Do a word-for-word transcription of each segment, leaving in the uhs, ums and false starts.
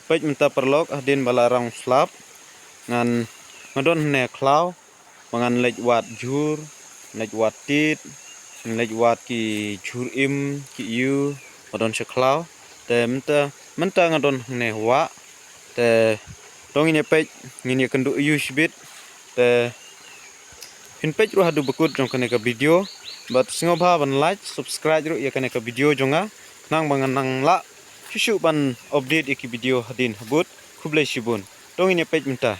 Peit mynta paralok, hadien ba la rong slap, ngan, nga don hangne khlaw ba ngan leit wad jhur, leit wad tit, leit wad ki jhur im ki ïu ba don sha khlaw. Te mynta, mynta nga don hangne wah. Te to ngin ïa peit, ngin ïa kynduh ïu shibit. Te phin peit ruh haduh ba kut jong kane ka video. Bad sngewbha ban like, subscribe ruh ïa kane ka video jong nga, khnang ba ngan nang lah shuh shuh ban update ïa ki video hadien habud. Khublei shibun. To ngin ïa peit mynta.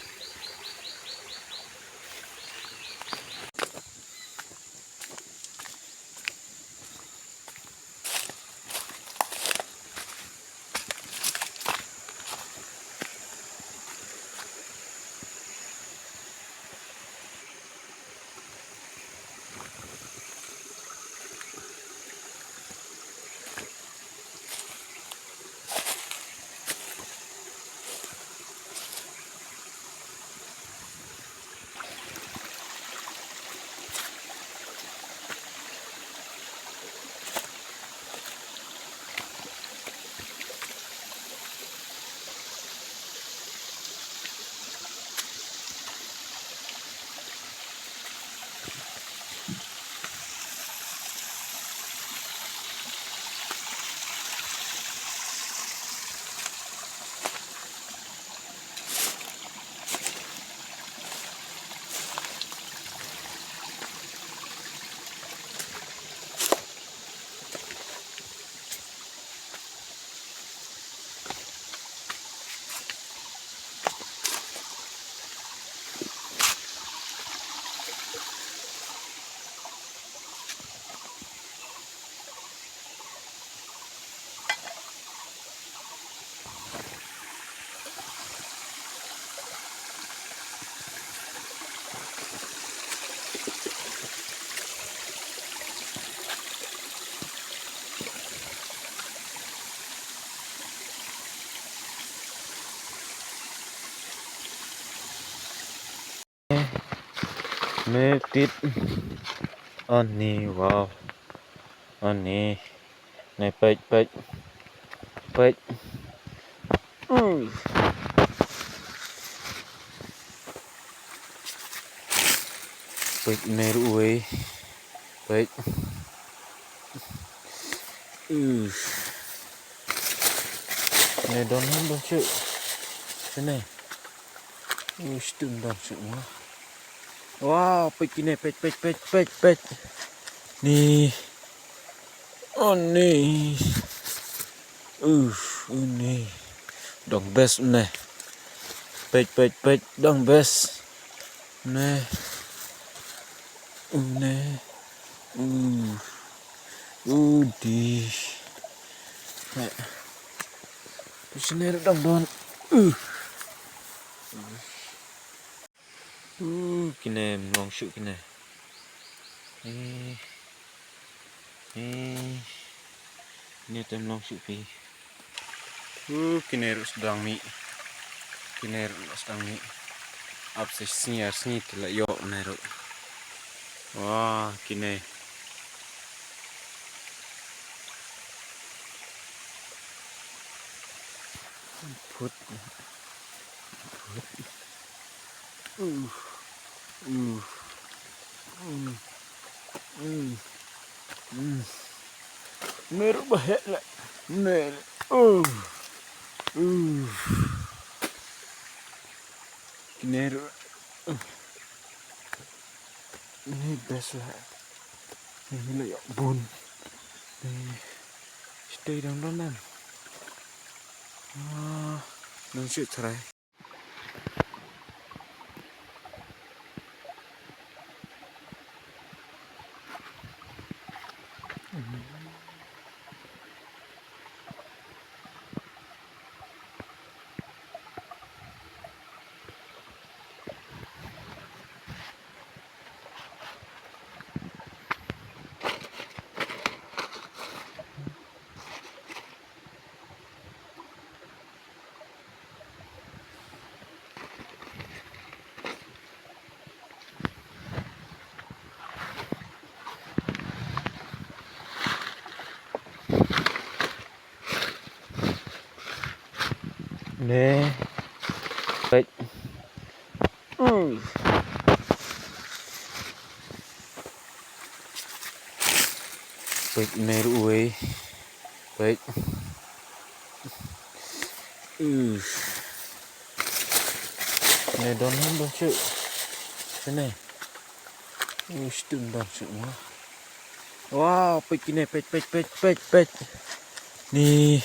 Me tit. Ani, wow. Ani. Ne, peit, peit. Peit. Uh. Peit ne ruh wei. Peit. Uh. Ne don, don shuh. Sini. Uh, shuh don shuh mo. Wow, peit kine, peit, peit, peit, peit, peit. Ni. Oh, ni. Uh, uh, ni. Dang best ne. Peit, peit, peit, dang best. Ne. Uh, ne. Uh. Uh, di. Ne. Peit sini dang don. Uh. Uh, kine mlong shuh kine. Eh. Eh. Kine te mlong shuh phi. Uh, kine ruh sdang mih. Kine ruh sdang mih. Ap sa sngi ar sngi te la ïoh ne ruh. Wah, kine. Put. Put. Uh. Uh. Mm. Mm. Mm. Mer bahek lah. Mer. Uh. Uh. Mer. Uh. Ni best lah. Ni la ïoh bun. Ni stay dang dang dang. Ah, nang shu try. Ne. Peit. Uh. Peit ne ruh uwei. Peit. Uh. Ne don, don, don shuh. Sini. Uh, shuh don shuh mo. Wow, peit kine, peit, peit, peit, peit, peit. Ni.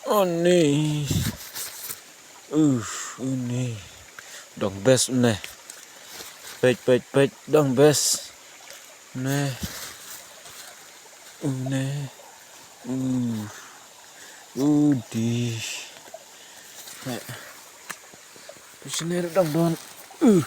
Oh, ni. Uh, uh, ni. Dang best ne. Peit, peit, peit, dang best. Ne. Uh, ne. Uh. Uh, di. Ne. Peit sini dang don. Uh.